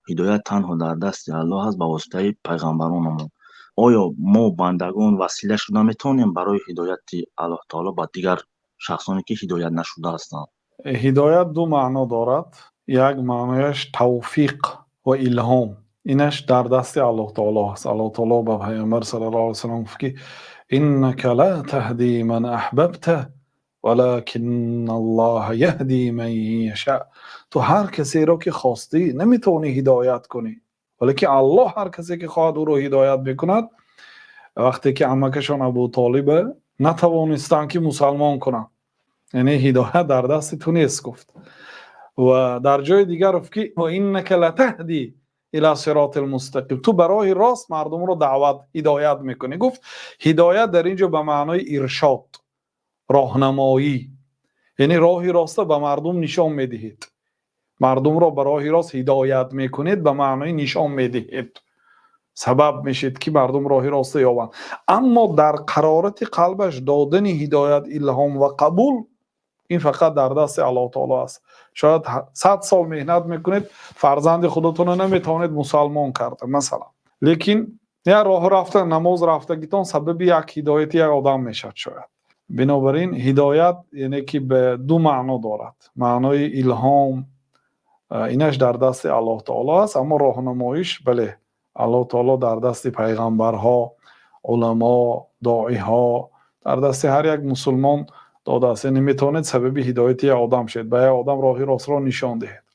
Ҳидоят танҳо дар дасти Аллоҳ аст ба воситаи пайғамбаронамон. Оё мо, бандагон, васила шуда метавонем барои ҳидояти Аллоҳ Таоло ба дигар шахсоне, ки ҳидоят нашуда ҳастанд? Ҳидоят ду маъно дорад. Як маънояш тавфиқ ва илҳом, инаш дар дасти Аллоҳ Таоло аст. Аллоҳ Таоло ба Паёмбар саллаллоҳу алайҳи васаллам гуфт, ки إنك لا تهدي من أحببت ولكن الله يهدي من يشاء. Ту ҳар касеро, ки хостӣ, наметавонӣ ҳидоят кунӣ, валекин Аллоҳ ҳар касе, ки хоҳад, ӯро ҳидоят мекунад. Вақте ки амакашон Абу Толиба натавонистанд, ки мусалмон кунанд, яъне ҳидоят дар дасти ту нест, гуфт. Ва дар ҷои дигар гуфт, ки وإنك لتهدي إلى صراط مستقيم. Ту ба роҳи рост мардумро даъват, ҳидоят мекунӣ, гуфт. Ҳидоят дар ин ҷо ба маънои иршод, роҳнамоӣ, яъне роҳи роста ба мардум нишон медиҳед. Мардумро ба роҳи рост ҳидоят мекунед, ба маънои нишон медиҳед, сабаб мешед, ки мардум роҳи роста ёбанд. Аммо дар қарорати қалбаш додани ҳидоят, илҳом ва қабул, ин фақат дар дасти Аллоҳ Таоло аст. Шояд 100 сол меҳнат мекунед, фарзанди худатонро наметавонед мусалмон карда, масалан, лекин як роҳ рафта, намоз рафтагитон сабаби як ҳидояти як одам мешавад шояд. Бинобар ин ҳидоят, яъне ки ба ду маъно дорад. Маънои илҳом, инаш дар дасти Аллоҳ Таоло аст, аммо роҳнамоиш, бале, Аллоҳ Таоло дар дасти пайғамбарҳо, уламо, доиҳо, дар дасти ҳар як мусулмон додааст. Яъне метавонед сабаби ҳидояти як одам шавед, ба як одам роҳи ростро нишон диҳед.